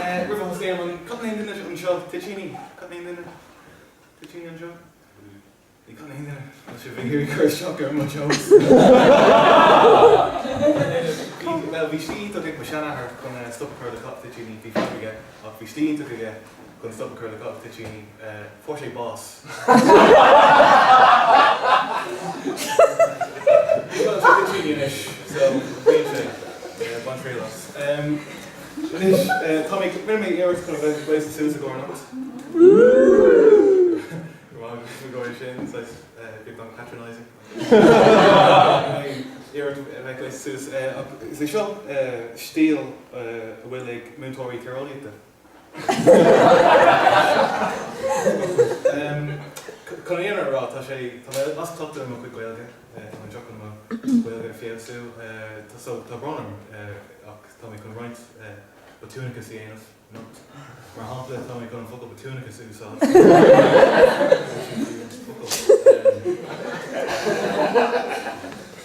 Roimh a thosaím, an cotton aon duine anseo toitíní? Cotton aon duine toitíní anseo? Ní cotton aon duine. Tá sibh ag iarraidh cur isteach ar mo jokes. Bhuel, bhí slí iontach ag mo sheanathair chun stop a chur le caitheamh toitíní. Bhí fadhb aige, ach bhí slí iontach aige chun stop a chur le caitheamh toitíní. Fuair sé bás. Ní chaitheann sé toitíní anois, so bíonn sé. Bain triail as. Anois, tá mé, rinne mé iarracht chun a bheith gléasta suas i gcomhair anocht. Go maith i gcomhair sin, saghas beagán patronising. Rinne mé iarracht a bheith gléasta suas. Ach is é seo stíl a bhfuil ag múinteoirí tíreolaíochta. Chun an fhírinne a rá, tá sé, tá mé as cleachtadh ar mo chuid Gaeilge, tá mé anseo chun mo Ghaeilge a feabhsú, so tá brón orm ach tá mé chun roinnt botúnachas a dhéanamh anocht. Mar shampla, tá mé chun an focal botúnachas a úsáid.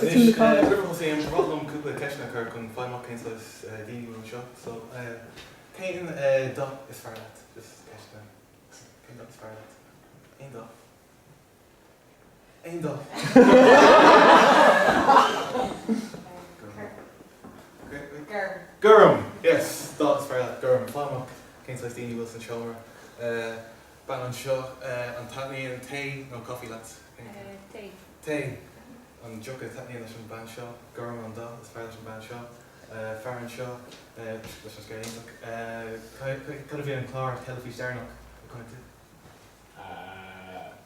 Anois, roimh a thosaím, ba mhaith liom cúpla ceisteanna a chur chun fáil amach cén saghas daoine a bhfuil anseo. So, Cén dath is fearr leat? Just ceisteanna. Cén dath is fearr leat? Aon dath. Aon dath. Gorm. Gorm! Yes! Dath is fearr leat, gorm. Fáil amach cén saghas daoine a bhfuil san seomra. Bean anseo, an taitníonn tae nó coffee leat? Tae. Tae. An deoch a taitníonn leis an bean seo, gorm an dath is fearr leis an bean seo. Fear anseo leis an scéal iontach. Cad a bhí an clár teilifís deireanach a chonaic tú?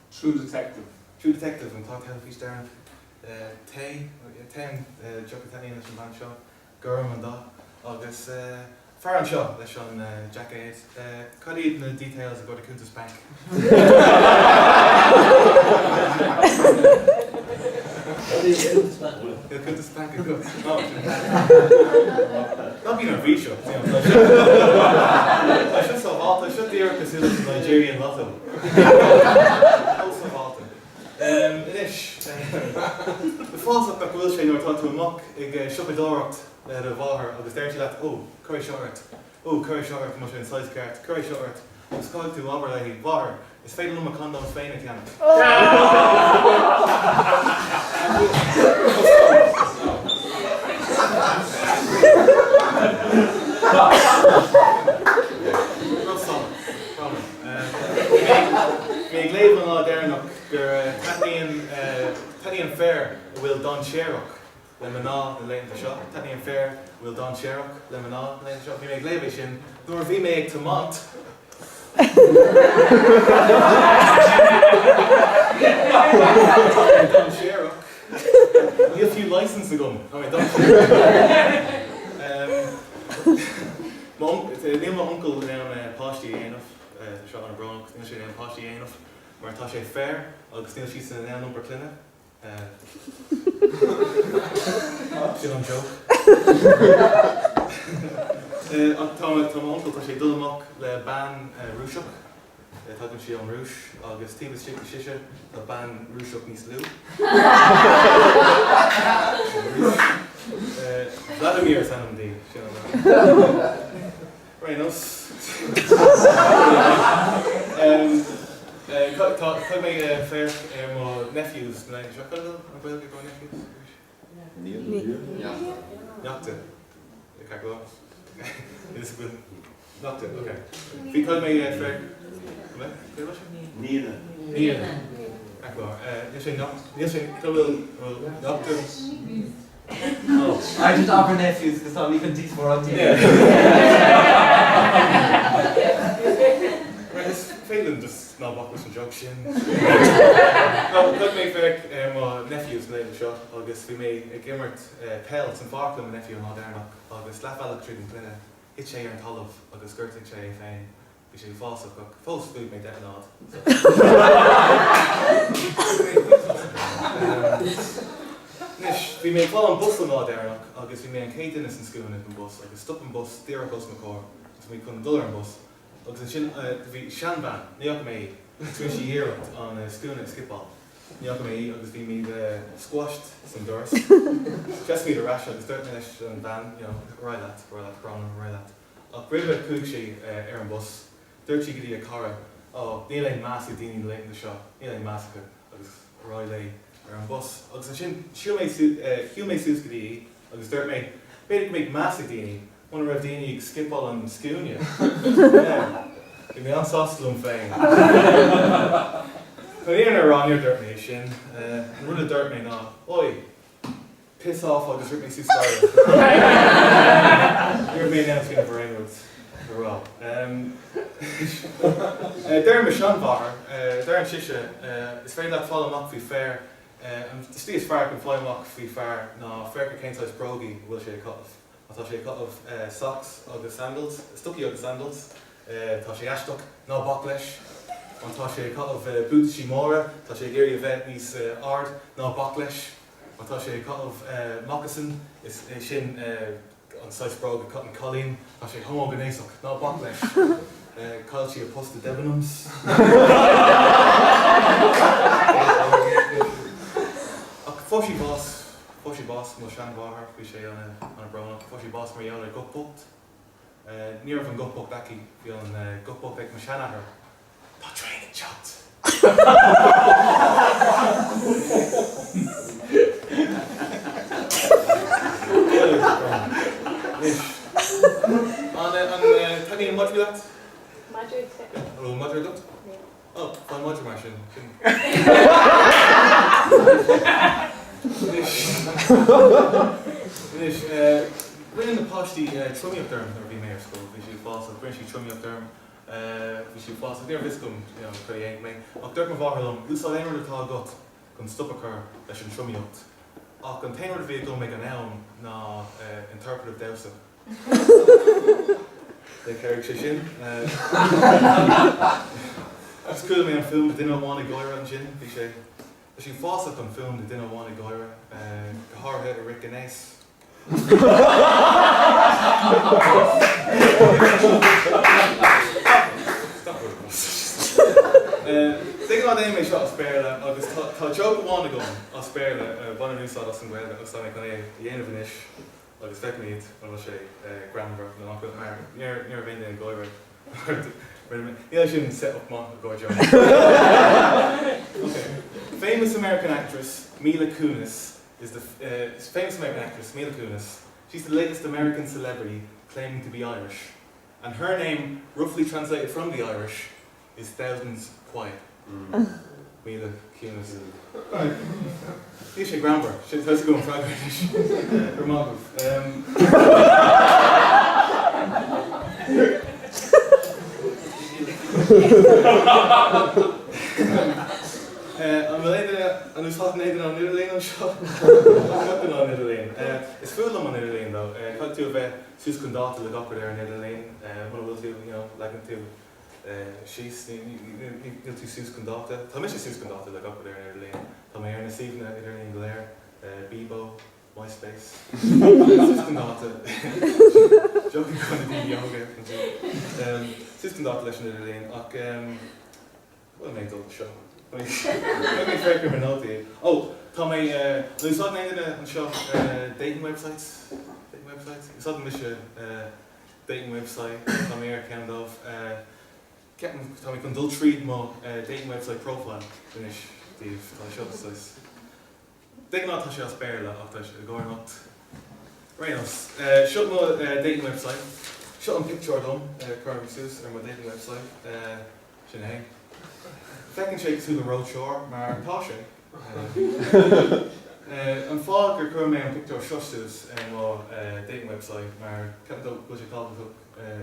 True Detective. True Detective, an clár teilifís deireanach. Tae, tae an deoch a taitníonn leis an bhean seo. Gorm an dath. Agus fear anseo leis an jaicéad. Cad iad na details i gcomhair do cuntas banc? Níl cuntas banc agat. Ná bí neirbhíseach. Tá seo sábháilte, tá seo díreach cosúil leis an Nigerian Lotto. Chomh sábháilte. Anois, uafásach nach bhfuil sé nuair atá tú amach ag siopadóireacht le do mháthair agus deireann sí leat, 'Ó, cuir é seo ort. Ó, cuir é seo ort, tá sé an size ceart. Cuir é seo ort. Agus caithfidh tú abair léi, 'Mháthair, is féidir liom mo condoms féin a cheannach. Bhí mé ag léamh an lá deireanach gur taitníonn taitníonn fir a bhfuil dainséarach le mná na laethanta seo. Taitníonn fir a bhfuil dainséarach le mná na laethanta seo. Bhí mé ag léamh é sin nuair a bhí mé ag tiomáint. Tá mé dainséarach. Níl fiú license agam. Tá mé dainséarach. Níl m'uncail in ann páistí a dhéanamh. Tá seo an-bhrónach. Níl sé in ann páistí a dhéanamh mar tá sé fear agus níl siadsan in ann iompar clainne. Sin an joke. Ach tá m'uncail, tá sé ag dul amach le bean Rúiseach. Tagann sí ón Rúis agus taobh istigh de sise tá bean Rúiseach níos lú. Vladimir is ainm di. Sin an bean. Ar aon nós. Caithfidh mé féach ar mo nephews na laethanta seo. Cad a bhfuil an Ghaeilge ag nephews? Neachta. Ceart go leor. Neachta, ok. Bhí caithfidh mé féach. Nianna. Nianna. Ceart go leor. Níl sé níl sé cad a bhfuil neachta? I just offer nephews because tá mé chun díospóireacht a dhéanamh. Right, is féidir linn just ná bac leis an joke sin. No, caithfidh mé féach ar mo nephews na laethanta seo agus bhí mé ag imirt peil san pháirc le mo nephew an lá deireanach agus leathbhealach tríd an cluiche thit sé ar an talamh agus ghortaigh sé é féin. Bhí sé uafásach ach fós bhuaigh mé 10 a 0. Anois, bhí mé ag fáil an bus an lá deireanach agus bhí mé an chéad duine san scuaine ag an bus agus stop an bus díreach os mo chomhair agus mé chun dul ar an bus agus ansin bhí seanbhean, ní fhaca mé í, agus rinne sí iarracht an scuaine a scipeáil. Ní fhaca mé í agus bhí muid squashed san doras. Sheas muid ar ais agus dúirt mé leis an bhean, you know, ar aghaidh leat, ar aghaidh leat, brón orm, ar aghaidh leat. Ach roimhe chuaigh sí ar an bus, dúirt sí go dtí a cara, Ó, níl aon meas ag daoine na laethanta seo, níl aon meas acu, agus ar aghaidh léi ar an bus. Agus ansin shiúil mé, shiúil mé suas go dtí í agus dúirt mé, B'fhéidir go mbeadh meas ag daoine muna raibh daoine ag scipeáil an scuaine. Yeah. Bhí mé an-sásta liom féin. Chun an fhírinne a rá, níor dúirt mé é sin. An rud a dúirt mé ná, Oi! Piss off agus rith mé suas staighre. Ní raibh mé in ann smaoineamh ar aon rud le rá. Deir mo sheanmháthair, deireann sise, is féidir leat fáil amach faoi fear, an tslí is fearr chun fáil amach faoi fear ná féach ar cén saghas brógaí a bhfuil sé ag caitheamh. Má tá sé ag caitheamh socks agus sandals, stocaí agus sandals, tá sé aisteach, ná bac leis. Má tá sé ag caitheamh buataisí móra, tá sé ag iarraidh a bheith níos ard, ná bac leis. Má tá sé ag caitheamh moccasin, is é sin an saghas bróg a chaitheann cailín, tá sé homaighnéasach, ná bac leis. Chaill sí a post i Debenhams. Ach fuair sí bás, fuair sí bás, mo sheanmháthair, bhí sé an-bhrónach, fuair sí bás mar gheall ar guth bocht. Ní raibh an guth bocht aici, bhí an guth bocht ag mo sheanathair. Tá traein ag teacht! Anois, an taitníonn madraí leat? Madraí? An bhfuil madra agat? Níl. Ó, faigh madra mar sin. Anois, anois, rinne na páistí tromaíocht orm nuair a bhí mé ar scoil. Bhí siad uafásach, rinne siad tromaíocht orm. Bhí sé uafásach, ní raibh a fhios agam cad a dhéanfadh mé, ach dúirt mo mháthair liom, úsáid aon rud atá agat chun stop a chur leis an tromaíocht. Ach an t-aon rud a bhí agam ag an am ná interpretive damhsa. Chabhraigh sé sin. Agus chuala mé an fuaim de duine amháin ag gáire ansin, bhí sé, tá sé uafásach an fuaim de duine amháin ag gáire, go háirithe i rith gnéas. De ghnáth déanaim é seo as Béarla agus tá joke amháin agam as Béarla a bhainim úsáid as an Ghaeilge agus tá mé chun é a dhéanamh anois agus feicfimid an bhfuil sé greannmhar nó nach bhfuil mar ní raibh aon duine ag gáire. Níl sin set up maith i gcomhair joke. Famous American actress Mila Kunis is the famous American actress Mila Kunis. She's the latest American celebrity claiming to be Irish. And her name, roughly translated from the Irish, is Thousands Quiet. Mila Kunis. Níl sé greannmhar, sin tá go an freagra anois. Go raibh maith agaibh. An bhfuil aon duine, an úsáideann aon duine an idirlíon anseo? Gach duine an idirlíon. Is fuath liom an idirlíon though. Caithfidh tú a bheith suas chun dáta le gach rud ar an idirlíon. Muna bhfuil tú, you know, leagann tú síos, níl tú suas chun dáta. Tá mise suas chun dáta le gach rud ar an idirlíon. Tá mé ar na suíomhanna idirlíon go léir, Bebo, MySpace. Suas chun dáta. Joke i gcomhair na daoine óga ansin. Suas chun dáta leis an idirlíon ach Bhfuil mé ag dul seo? Caithfidh mé féach ar mo nótaí. Ó, tá mé, an úsáideann aon duine anseo dating websites? Dating websites? Úsáideann mise dating website, tá mé ar cheann dóibh. Ceapaim, tá mé chun dul tríd mo dating website profile anois daoibh. Tá seo saghas. De ghnáth tá sé as Béarla ach tá sé i gcomhair anocht. Ar aon nós, seo mo dating website. Seo an pictiúr dom a chuirim suas ar mo dating website. Sin é. Feiceann sé cosúil le reoiteoir, mar tá sé. An fáth gur chuir mé an pictiúr seo suas ar mo dating website mar ceapaim go bhfuil sé tábhachtach.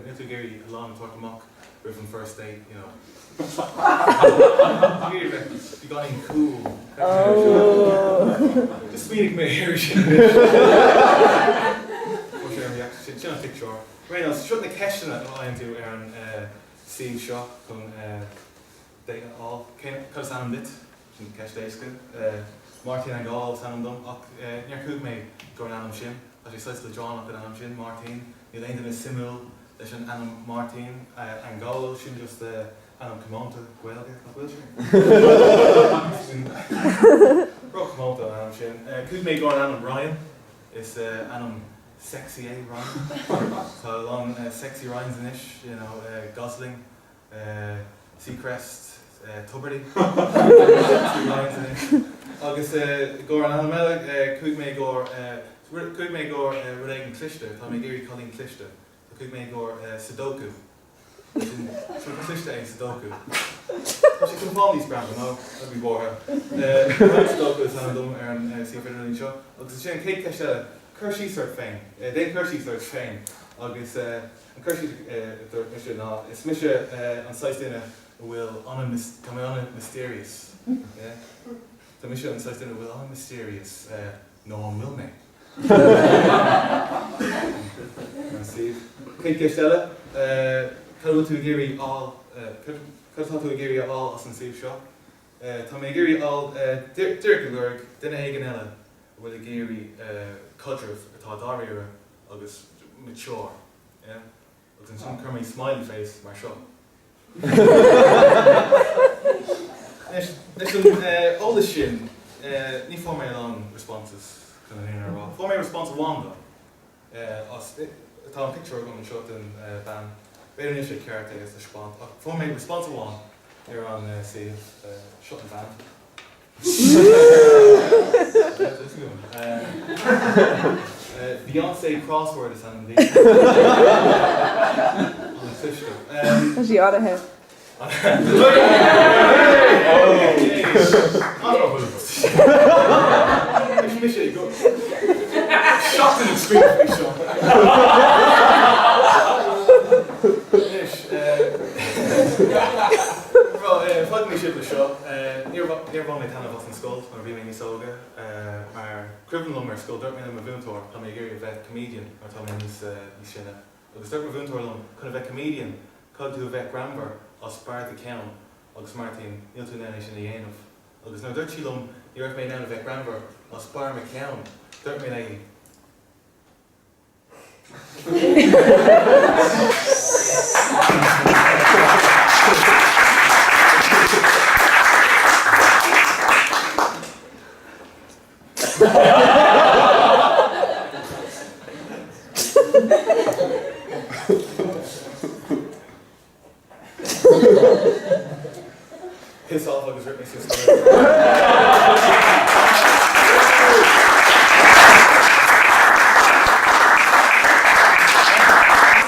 Níl tú ag iarraidh a lán a thabhairt amach roimh an first date, you know. Ag iarraidh bheith beagáinín cool. Just smaoinigh mé air sin anois. Fuair sé an reaction sin. Sin an pictiúr. Ar aon nós, seo na ceisteanna a fhaigheann tú ar an suíomh seo chun date a fháil. Cén, cad is ainm duit? Sin ceist éasca. Máirtín Angáil is ainm dom ach níor chuaigh mé don ainm sin. Tá sé saghas leadránach an ainm sin, Máirtín. Níl aon duine suimiúil leis an ainm Máirtín. Angáil, sin just ainm comónta Gaeilge, nach bhfuil sé? Sin ró-chomónta an ainm sin. Chuaigh mé don ainm Ryan. Is ainm. Sexy é Ryan? Tá a lán sexy Ryans anois, you know, Gosling, Seacrest, Tubridy. Sexy Ryans anois. Agus i gcomhair an ainm eile, chuaigh mé i gcomhair, chuaigh mé i gcomhair rud éigin cliste, tá mé ag iarraidh cailín cliste. So chuaigh mé i gcomhair Sudoku. Sin rud cliste é Sudoku. Tá sé chun fáil níos greannmhar ná ná bí buartha. Ryan Sudoku is ainm dom ar an suíomh idirlín seo. Agus ansin an chéad cheist eile, cur síos ort féin. Déan cur síos ort féin. Agus an cur síos a dúirt mise ná is mise an saghas duine a bhfuil ana, tá mé ana mysterious. Yeah? Tá mise an saghas duine a bhfuil ana mysterious. Nó an bhfuil mé? Chéad cheist eile, cad a bhfuil tú ag iarraidh fháil, cad atá tú ag iarraidh a fháil as an suíomh seo? Tá mé ag iarraidh fháil, díreach ag lorg duine éigin eile a bhfuil ag iarraidh caidreamh atá dáiríre agus mature, yeah? Agus ansin chuir mé smiley face mar seo. Anois, leis an eolas sin, ní fuair mé a lán responses, chun an fhírinne a rá. Fuair mé response amháin though, as, tá an pictiúr agam anseo den bhean, b'fhéidir níl sé ceart é a thaispeáint, ach fuair mé response amháin ar an suíomh, seo an bhean. Beyonce crossword is ainm di. An-chliste. Tá sí an-the. Mise ag seachtain ag scríobh faoi seo. Anois, fágfaidh mé sibh le seo. Níor bhain mé taitneamh as an scoil nuair a bhí mé níos óige mar cuimhin liom ar scoil dúirt mé le mo mhúinteoir tá mé ag iarraidh a bheith comedian nuair atá mé níos sine agus dúirt mo mhúinteoir liom chun a bheith comedian caithfidh tú a bheith greannmhar as barr do cheann agus Martin níl tú in ann é sin a dhéanamh agus nuair a dúirt sí liom ní raibh mé in ann a bheith greannmhar as barr mo cheann dúirt mé léi Piss off agus rith mé suas.